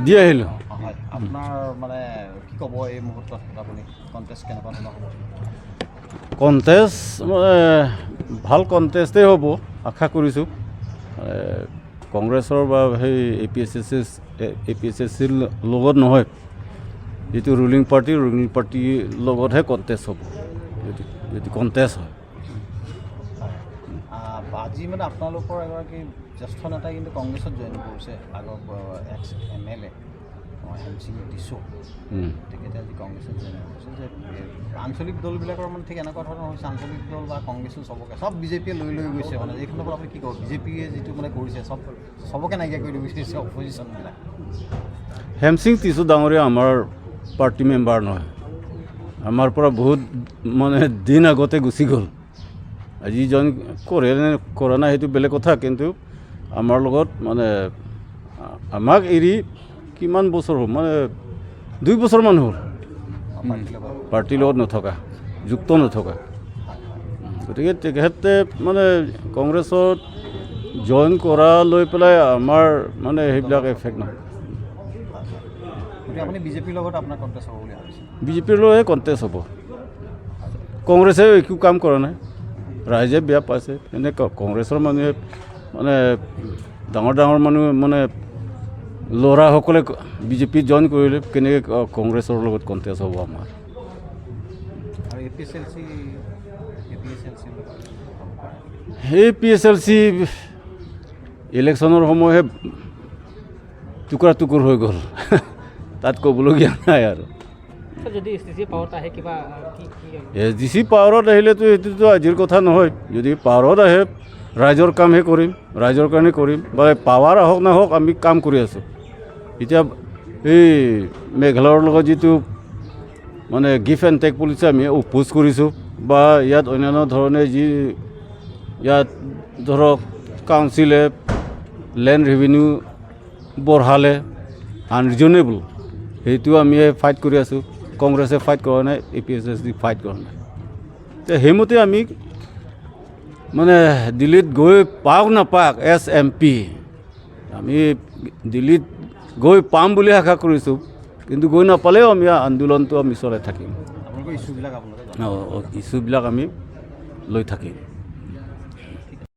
দি আহিলোঁ। হয়, আপোনাৰ মানে কি ক'ব, এই মুহূৰ্তত আপুনি কণ্টেষ্ট কেনেকুৱা ধৰণৰ হ'ব? কণ্টেষ্ট মানে ভাল কণ্টেষ্টেই হ'ব আশা কৰিছোঁ। কংগ্ৰেছৰ বা সেই A P S S A P S S চিৰ লগত নহয়, যিটো ৰুলিং পাৰ্টি, ৰুলিং পাৰ্টিৰ লগতহে কণ্টেষ্ট হ'ব, যদি কণ্টেষ্ট হয়। আজি মানে আপোনালোকৰ এগৰাকী জ্যেষ্ঠ নেতাই কিন্তু কংগ্ৰেছত জইন কৰিছে, আগৰ এক্স এম এল এ হেমসিং টিছো। তেখেতে আজি কংগ্ৰেছত জইন কৰিছে যে আঞ্চলিক দলবিলাকৰ মানে ঠিক এনেকুৱা ধৰণৰ হৈছে, আঞ্চলিক দল বা কংগ্ৰেছো চবকে চব বিজেপিয়ে লৈ লৈ গৈছে। মানে এইখনৰ পৰা আপুনি কি ক'ব? বিজেপিয়ে যিটো মানে কৰিছে, চবকে নাইকিয়া কৰি দিব বিচাৰিছে অপজিশ্যনবিলাক। হেমসিং টিছু ডাঙৰীয়া আমাৰ পাৰ্টি মেম্বাৰ নহয়। আমাৰ পৰা বহুত মানে দিন আগতে গুচি গ'ল। আজি জইন কৰে নে কৰা নাই সেইটো বেলেগ কথা, কিন্তু আমাৰ লগত মানে আমাক এৰি কিমান বছৰ হ'ল, মানে 2 বছৰমান হ'ল। পাৰ্টিৰ লগত পাৰ্টিৰ লগত নথকা, যুক্ত নথকা। গতিকে তেখেতে মানে কংগ্ৰেছত জইন কৰা লৈ পেলাই আমাৰ মানে সেইবিলাক এফেক্ট নহয়। গতিকে আপুনি বিজেপিৰ লগত আপোনাৰ কণ্টেষ্ট হ'ব বুলি ভাবিছে? বিজেপিৰ লগতহে কণ্টেষ্ট হ'ব। কংগ্ৰেছে একো কাম কৰা নাই, ৰাইজে বেয়া পাইছে। এনে কংগ্ৰেছৰ মানুহে মানে ডাঙৰ ডাঙৰ মানুহ মানে ল'ৰাসকলে বিজেপিত জইন কৰিলে কেনেকৈ কংগ্ৰেছৰ লগত কণ্টেষ্ট হ'ব আমাৰ? আৰু A P S L C, A P S L চিৰ লগত হ'ব পাৰে? সেই পি এছ এল চি ইলেকশ্যনৰ সময়হে টুকুৰা টুকুৰ হৈ গ'ল, তাত ক'বলগীয়া নাই আৰু। স্যাৰ, যদি এছ ডি চি পাৱাৰত আহে কিবা কি কি? এছ ডি চি পাৱাৰত আহিলেতো সেইটোতো আজিৰ কথা নহয়। যদি পাৱাৰত আহে, ৰাইজৰ কামহে কৰিম, ৰাইজৰ কাৰণে কৰিম। বা পাৱাৰ আহক নাহক, আমি কাম কৰি আছোঁ। এতিয়া এই মেঘালয়ৰ লগত যিটো মানে গিভ এণ্ড টেক পলিচি আমি অপ'জ কৰিছোঁ, বা ইয়াত অন্যান্য ধৰণে যি ইয়াত ধৰক কাউন্সিলে লেণ্ড ৰেভিনিউ বঢ়ালে আনৰিজনেবল, সেইটো আমি ফাইট কৰি আছোঁ। কংগ্ৰেছে ফাইট কৰা নাই, A P S S D fight কৰা নাই। তে সেইমতে আমি মানে দিল্লীত গৈ পাওক নাপাওক, এজ এম পি আমি দিল্লীত গৈ পাম বুলি আশা কৰিছোঁ, কিন্তু গৈ নাপালেও আমি আন্দোলনটো আমি চলাই থাকিম। আপোনালোকৰ ইছ্যুবিলাক আপোনালোকে জনাব। ইছ্যুবিলাক আমি লৈ থাকিম।